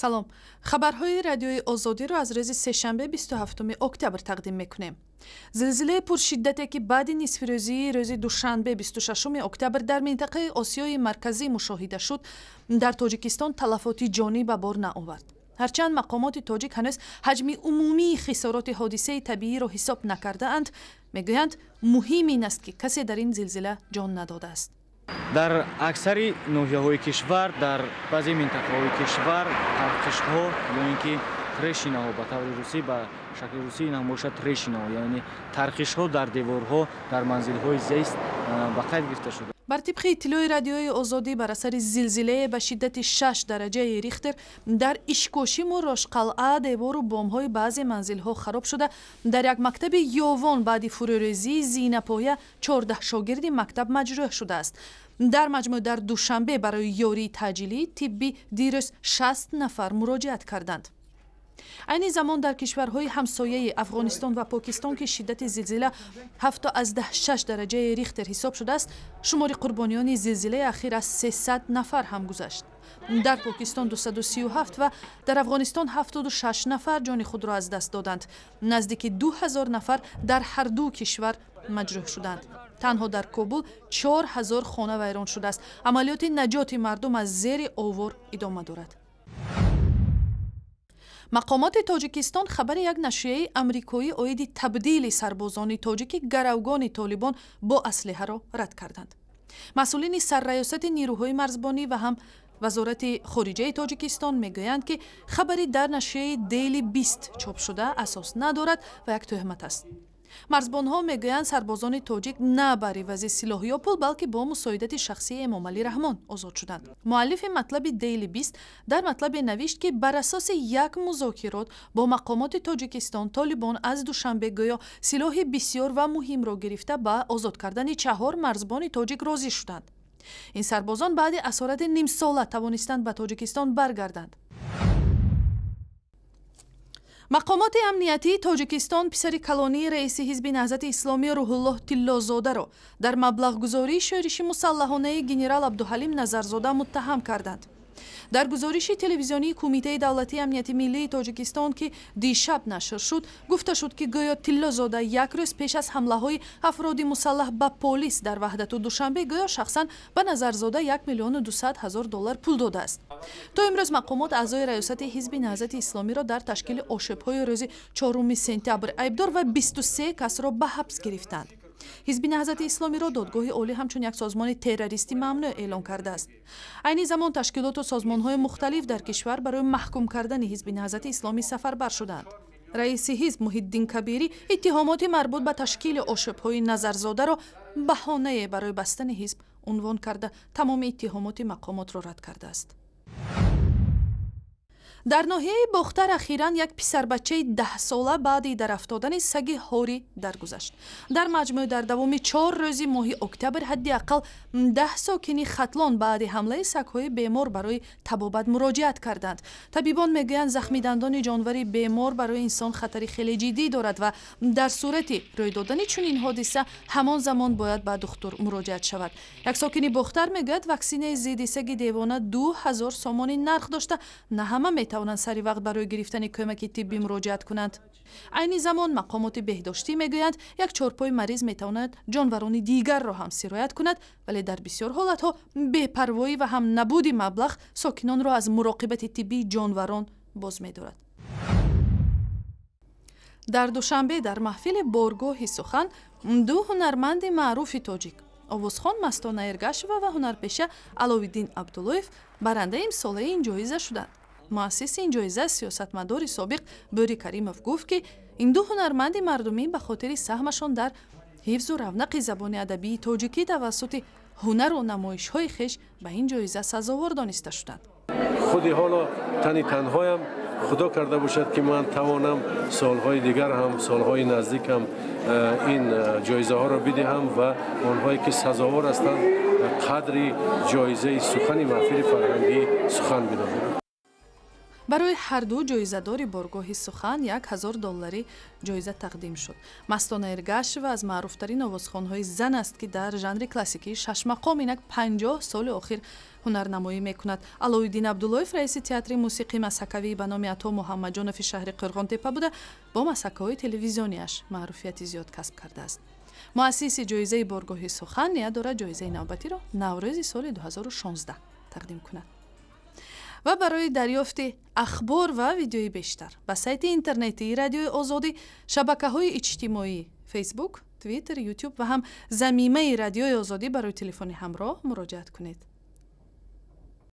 Салом. Хабарҳои Радиои Озодиро аз рӯзи сешанбе, 27 октябр тақдим мекунем. Зилзилаи пуршиддате, ки баъди нисфирӯзии рӯзи душанбе, 26 октябр, дар минтақаи Осиёи Марказӣ мушоҳида шуд, дар Тоҷикистон талафоти ҷонӣ ба бор наовард. Ҳарчанд мақомоти тоҷик ҳанӯз ҳаҷми умумии хисороти ҳодисаи табииро ҳисоб накардаанд, мегӯянд, муҳим ин аст, ки касе дар ин зилзила ҷон надодааст. Дар аксари ноҳияҳои кишвар, дар баъзе минтақаҳои кишвар тарқишҳо ё ин ки трещинаҳо, ба таври русӣ, ба шакли русӣ ин ҳам бошад трещинаҳо, яъне тарқишҳо дар деворҳо, дар манзилҳои зист ба қайд гирифта шуда. Бар тибқи иттилои Радиои Озодӣ, бар асари зилзилае ба шиддати 6 дараҷаи Рихтер дар Ишкошиму Рошқалъа девору бомҳои баъзе манзилҳо хароб шуда, дар як мактаби Ёвон баъди фурӯрезии зинапоя 14 шогирди мактаб маҷрӯҳ шудааст. Дар маҷмӯъ дар Душанбе барои ёрии таъҷилии тиббӣ дирӯз 60 нафар муроҷиат карданд. Айни замон дар кишварҳои ҳамсояи Афғонистон ва Покистон, ки шиддати зилзила 7,6 дараҷаи Рихтер ҳисоб шудааст, шумори қурбониёни зилзилаи ахир аз 300 нафар ҳам гузашт. Дар Покистон 237 ва дар Афғонистон 76 нафар ҷони худро аз даст доданд. Наздики 2000 нафар дар ҳар ду кишвар маҷрӯҳ шуданд. Танҳо дар Кобул 4000 хона вайрон шудааст. Амалиёти наҷоти мардум аз зери овор идома дорад. Мақомоти Тоҷикистон хабари як нашрияи амрикоӣ оиди табдили сарбозони тоҷики гаравгони Толибон бо аслиҳаро рад карданд. Масъулини Сарраёсати нирӯҳои марзбонӣ ва ҳам Вазорати хориҷаи Тоҷикистон мегӯянд, ки хабари дар нашрияи Дейли Бист чоп шуда асос надорад ва як тӯҳмат аст. Марзбонҳо мегӯянд, сарбозони тоҷик на бар ивази силоҳ ё пул, балки бо мусоидати шахсии Эмомалӣ Раҳмон озод шуданд. Муаллифи матлаби Дейли Бист дар матлабе навишт, ки бар асоси як музокирот бо мақомоти Тоҷикистон Толибон аз Душанбе гӯё силоҳи бисёр ва муҳимро гирифта, ба озод кардани чаҳор марзбони тоҷик розӣ шуданд. Ин сарбозон баъди асорати нимсола тавонистанд ба Тоҷикистон баргарданд. Мақомоти амниятии Тоҷикистон писари калонии раиси Ҳизби Наҳзати Исломӣ Рӯҳуллоҳ Тиллозодаро дар маблағгузории шӯриши мусаллаҳонаи генерал Абдуҳалим Назарзода муттаҳам карданд. Дар гузориши телевизионии Кумитаи давлатии амнияти миллии Тоҷикистон, ки дишаб нашр шуд, гуфта шуд, ки гӯё Тиллозода як рӯз пеш аз ҳамлаҳои афроди мусаллаҳ ба полис дар Ваҳдату Душанбе гӯё шахсан ба Назарзода 1 200 000 доллар пул додааст. То имрӯз мақомот аъзои раёсати Ҳизби Наҳзати Исломиро дар ташкили ошӯбҳои рӯзи 4 сентябр айбдор ва 23 касро ба ҳабс гирифтанд. Ҳизби Наҳзати Исломиро Додгоҳи Олӣ ҳамчун як созмони террористӣ мамнӯъ эълон кардааст. Айни замон ташкилоту созмонҳои мухталиф дар кишвар барои маҳкум кардани Ҳизби Наҳзати Исломӣ сафарбар шуданд. Раиси ҳизб Муҳиддин Кабирӣ иттиҳомоти марбут ба ташкили ошӯбҳои Назарзодаро баҳонае барои бастани ҳизб унвон карда, тамоми иттиҳомоти мақомотро рад кардааст. Дар ноҳияи Бохтар ахиран як писарбачаи 10-сола баъди дарафтодани саги ҳорӣ даргузашт. Дар маҷмӯъ дар давоми 4 рӯзи моҳи октябр ҳадди ақал 10 сокини Хатлон баъди ҳамлаи сагҳои бемор барои табобат муроҷиат карданд. Табибон мегӯянд, захми дандони ҷонвари бемор барои инсон хатари хеле ҷиддӣ дорад ва дар сурати рӯй додани чунин ҳодиса ҳамон замон бояд ба духтур муроҷиат шавад. Як сокини Бохтар мегӯяд, ваксинаи зидди саги девона 2000 сомонӣ нарх дошта, на ҳама метавонанд сари вақт барои гирифтани кӯмаки тиббӣ муроҷиат кунанд. Айни замон мақомоти беҳдоштӣ мегӯянд, як чорпои мариз метавонад ҷонварони дигарро ҳам сироят кунад, вале дар бисёр ҳолатҳо бепарвоӣ ва ҳам набуди маблағ сокинонро аз муроқибати тиббии ҷонварон боз медорад. Дар Душанбе дар маҳфили Боргоҳи сухан ду ҳунарманди маъруфи тоҷик, овозхон Мастона Эргашева ва ҳунарпеша Аловиддин Абдуллоев, барандаи имсолаи ин ҷоиза шуданд. Муассиси ин ҷоиза, сиёсатмадори собиқ Бӯри Каримов, гуфт, ки ин ду ҳунарманди мардумӣ ба хотири саҳмашон дар ҳифзу равнақи забони адабии тоҷикӣ тавассути ҳунару намоишҳои хеш ба ин ҷоиза сазовор дониста шуданд. Худи ҳоло тани танҳоям. Худо карда бошад, ки ман тавонам солҳои дигар ҳам, солҳои наздик ҳам ин ҷоизаҳоро бидиҳам ва онҳое ки сазовор ҳастанд, қадри ҷоизаи сухани маҳфили фарҳангии сухан бидонанд. Барои ҳарду ҷоизадори Боргоҳи сухан 1000 долларӣ ҷоиза тақдим шуд. Мастона Эргашева аз маъруфтарин овозхонҳои зан аст, ки дар жанри классикии шашмақом инак 50 соли охир ҳунарнамоӣ мекунад. Алоуддин Абдуллоев раиси театри мусиқӣ масҳакавӣ ба номи Ато Муҳаммаджонови шаҳри Қӯрғонтеппа буда, бо масҳакаҳои телевизиониаш маъруфияти зиёд касб кардааст. Муассиси ҷоизаи Боргоҳи сухан ният дорад, ҷоизаи навбатиро Наврӯзи соли 2016 тақдим кунад. Ва барои дарёфти ахбор ва видеои бештар ба сайти интернетии Радиои Озодӣ, шабакаҳои иҷтимоӣ Фейсбук, Твиттер, Ютуб ва ҳам замимаи Радиои Озодӣ барои телефони ҳамроҳ муроҷиат кунед.